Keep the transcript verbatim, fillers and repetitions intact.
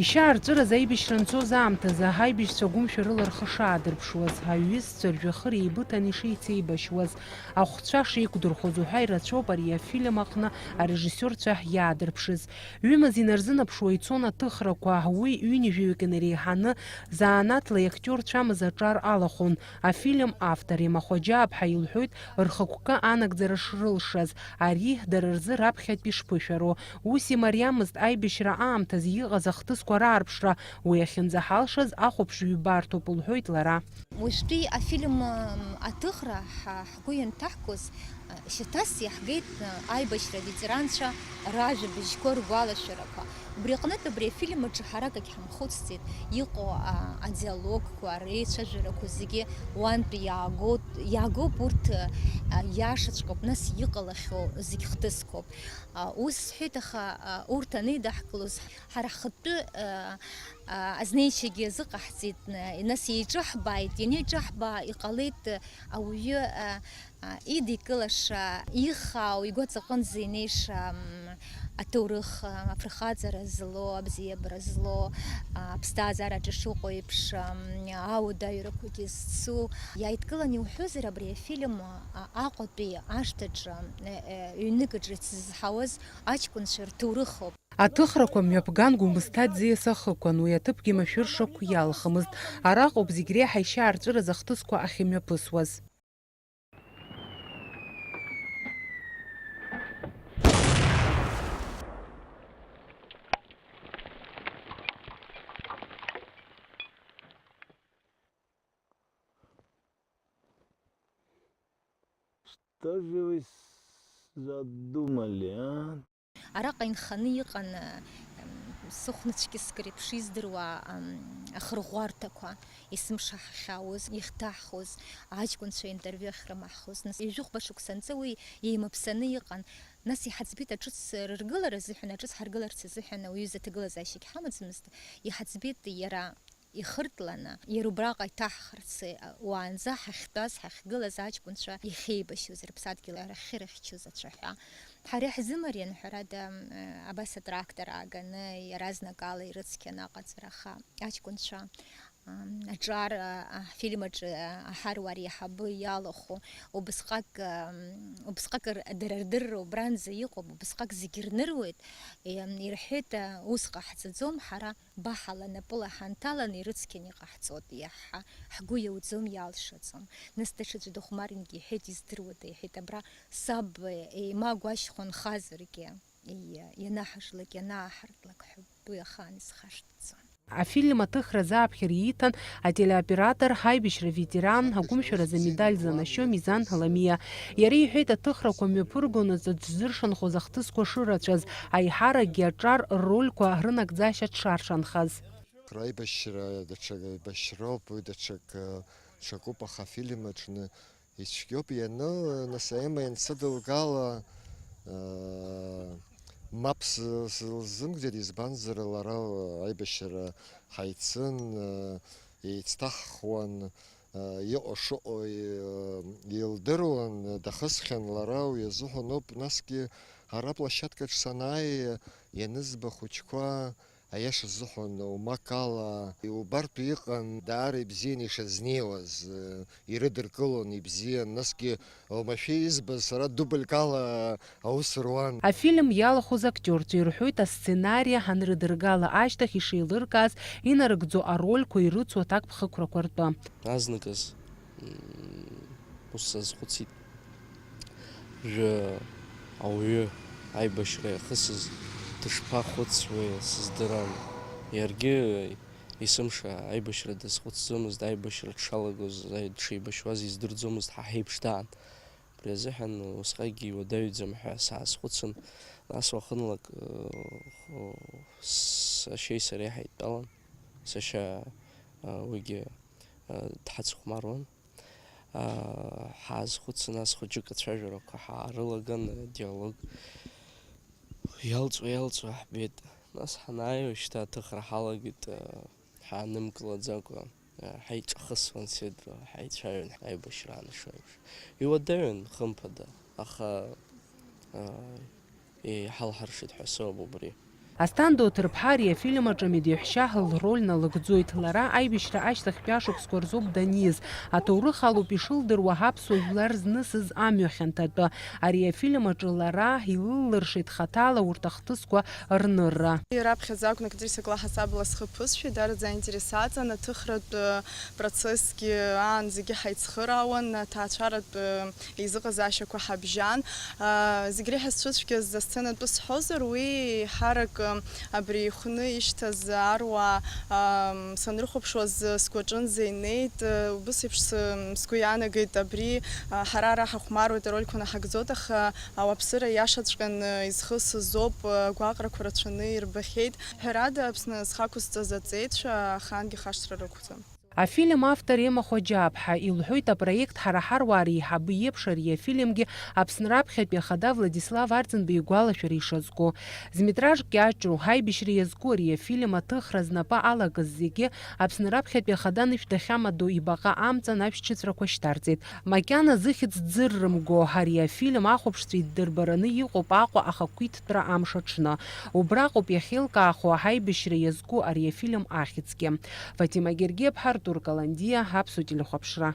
Ишьаарҵәыраз аибашьра анцоз аамҭазы, аибашьцәа агәымшәа рыла рхы шаадырԥшуаз, аҩызцәа ржәҩахыр еибыҭаны ишеицеибашьуаз, ахәцәа шеиқәдырхоз уҳәа ирацәоуп ари афильм аҟны арежиссиорцәа иаадырԥшыз. Ҩымыз инарзынаԥшуа ицон аҭыхрақәа, уи ҩынҩажәаҩык инареиҳаны, заанаҭла иактиорцәамыз аҿар алахәын. Афильм автор Емахәа Џьааԥҳа илҳәоит рхықәкы анагӡара шрылшаз, ари дара рзы раԥхьатәи шԥышәароу. Ус имариамызт аибашьра аамҭазы иҟаз ахҭысқәа раарԥшра, уи ахьынӡаҳалшаз ахәаԥшҩы ибарҭоуп, лҳәоит лара. Уажәтәи афильм, м, аҭыхра ҳа-, ҳгәы ианҭаҳгоз, а, шьаҭас иаҳгеит, а, аибашьра аветеранцәа ражәабжьқәа, ргәалашәарақәа. Убри аҟнытә абри афильм аҿы ҳаракгьы ҳамхәыцӡеит, иҟоу, а, адиалогқәа, реицәажәарақәа зегьы уантәи иаагоит, иаагоуп урҭ, а, иашаҵәҟьоуп, нас иҟалахьоу зегь хҭысқәоуп. А, ус сҳәеит, аха, а, урҭ анеидаҳкылоз, ҳара ҳхатәы, а, а, азнеишьагьы азыҟаҳҵеит, н-, нас еиҿаҳбааит, ианеиҿаҳбаа, иҟалеит, а, ауаҩы, а, а, идикылаша, ихаау, игәаҵаҟынӡа инеиша, м, аҭоурых, а, афырхаҵара злоу, абзиабара злоу, а, аԥсҭазаараҿы шыҟоу еиԥш, ам, ауадаҩрақәагьы зцу. Иааидкыланы иуҳәозар, абри афильм, а, Аҟәатәи ашҭаҿы, э, э, ҩнык аҿы ицызҳауаз аҷкәынцәа рҭоурыхоуп. Аҭыхрақәа мҩаԥган Гәымсҭа ӡиас ахықәан, уи аҭыԥгьы машәыршақә иалхымызт. Араҟоуп зегь реиҳа ишьаарҵәыраз ахҭысқәа ахьымҩаԥысуаз. Что же вы с-, задумали, а? Араҟа инханы иҟан, м, сыхәнацәгьа скреиԥш издыруа, м, ахырӷәӷәарҭақәа, есымша ҳахьаауаз, иахьҭаҳхуаз, аҷкәынцәа интервиу ахьрымаҳхуаз. Нас ҩажәихәба шықәсанҵы уи еимаԥсаны иҟан. Нас иҳаӡбеит аҿыц рыргылара азыҳәан, аҿыц ҳаргыларц азыҳәан уаҩы изы аҭагылазаашьагь ҳамаӡамызт, иҳаӡбеит иара ихыртланы, иара убраҟа иҭаҳхырц, уаанӡа ҳахьтәаз, ҳахьгылаз аҷкәынцәа иахьеибашьуаз, рыԥсадгьыл арахь ирыхьчоз ацәаҳәа. Ҳара иаҳзымариан, ҳәарада, абас атрактор ааганы, иаразнакала ирыцқьан аҟаҵара, аха аҷкәынцәа, ам, аҿар, а, афильм аҿы, а, аҳаруаа реиҳабы иалахәу, убысҟак, ам, убысҟак р-, дара рдырра убранӡа иҟоуп, убысҟак зегьы рныруеит, ем, ирҳәеит, а, ус ҟаҳҵаӡом, ҳара баҳала напыла ҳанҭаланы ирыцқьаны иҟаҳҵоит, иаҳҳа, ҳгәы иауӡом, иалшаӡом. Нас даҽаӡәы дыхәмарингьы иҳәеит, издыруада, иҳәеит, абра саб, е-, еимагәашьхәа нхазаргьы, и-, ианаҳажлак, ианааҳартлак ҳәа уи ахаан исхашҭӡом. Афильм аҭыхра азааԥхьара ииҭан ателеоператор, ҳаибашьра ветеран, агәымшәаразы амедаль занашьо Мизан Ламиа. Иара иҳәеит, аҭыхрақәа мҩаԥыргонаҵ аӡә зыршанхоз ахҭысқәа шырацәаз, аиҳаракгьы аҿар ррольқәа рынагӡашьа дшаршанхаз. Аибашьра даҽа еибашьроуп, уи даҽак, даҽакуп, аха афильм аҿы ицәгьоуп иану, нас аема иансыдылгала, мап сылзымгӡеит, избанзар, лара аибашьра ҳаицын, еицҭаҳхуан, иҟоу шыҟоу илдыруан, дахысхьан лара, уи азыҳәаноуп, насгьы ара площадкаҿ санааи, ианызба ахәыҷқәа, аиаша азыҳәан, умак ала, иубартә иҟан, даара ибзианы ишазнеиуаз, ирыдыркылон ибзиан, насгьы оумашәа избаз сара дубльк ала аус руан. Афильм иалахәыз актиорцәа ирҳәоит, асценари анрыдыргала ашьҭахь ишеилыркааз, инарыгӡо арольқәа ирыцу аҭакԥхықәрақәа ртәы. Азныказ, м, ус сазхәыцит. Жәа ауаҩы аибашьра иахысыз дышԥахәыцуеи сыздырам. Иаргьы есымша аибашьра дазхәыцӡомызт, аибашьра дшалагоз, дшеибашьуаз издырӡомызт, ҳа ҳеиԥш даан. Убри азыҳәан усҟакгьы иуадаҩӡам ҳәа саазхәыцын, нас уахынлак, ы, сашьеи сареи ҳаидтәалан, сашьа, ы, уигьы, ы, дҳацхәмаруан. Ҳаазхәыцын, нас хәыҷык ацәажәарақәа ҳаарылаган, диалог иалҵуа, иалҵуа ҳбеит. Нас ҳанааи, шьҭа аҭыхра ҳалагеит, ҳаанымкылаӡакәа, ҳаиҿахысуан Сидро, ҳаицәажәон, аибашьра анашо еиԥш. Иуадаҩын, хымԥада, аха, Иҳалҳаршеит ҳәа соуп убри. Асҭанда Оҭырԥҳа ари афильм аҿы амедеҳәшьа лроль налыгӡоит. Лара аибашьра ашьҭахьтәи ашықәсқәа рзоуп даниз. Аҭоурых алоуп ишылдыруа аԥсуа жәлар знысыз амҩа хьанҭатәы. Ари афильм аҿы лара илыллыршеит хаҭала урҭ ахҭысқәа рнырра. Раԥхьаӡа акәын актриса Клаҳа Сабла схы ԥысшәеит, дара заинтересаҵан, аҭыхратә процессгьы аан зегьы ҳаицхыраауан, аҭаацәаратә еизыҟазаашьақәа ҳабжьан. Зегь реиҳа сцәыцәгьаз асценатәы сҳәозар, уи еиҳарак абри ихәны ишьҭаз аруаа санрыхәаԥшуаз сгәаҿынӡа инеит. Убыс еиԥш сгәы иаанагеит, абри ҳара ара ҳахәмаруеит, арольқәа наҳагӡоит, аха ауааԥсыра иашаҵәҟьаны изхысыз ауп, агәаҟрақәа рацәаны ирбахьеит. Ҳәарада, Аԥсны зхы ақәызҵаз аҵеицәа ахаангьы хашҭра рықәӡам. Афильм автор Ема Хоџьааԥҳа илҳәоит, апроект Ҳара ҳаруаа реиҳабы иеиԥш ари афильмгьы Аԥсны раԥхьатәи ахада Владислав Арӡынба игәалашәара ишазку. Зметражк иаҿу, ҳаибашьра иазку ари афильм аҭыхра знапы алакыз зегьы Аԥсны раԥхьатәи ахада анышә дахьамадоу ибаҟа амҵан ашәҭшьыҵәрақәа шьҭарҵеит. Макьана зыхьӡ ӡыррымго ари афильм ахәаԥшцәа иддырбараны иҟоуп Аҟәа ахақәиҭтәра амш аҽны. Убраҟоуп иахьеилкаахо аҳаибашьра иазку ари афильм ахьӡгьы. Фатима Гергиаԥҳа, Артур Каландиа, Аԥсуа телехәаԥшра.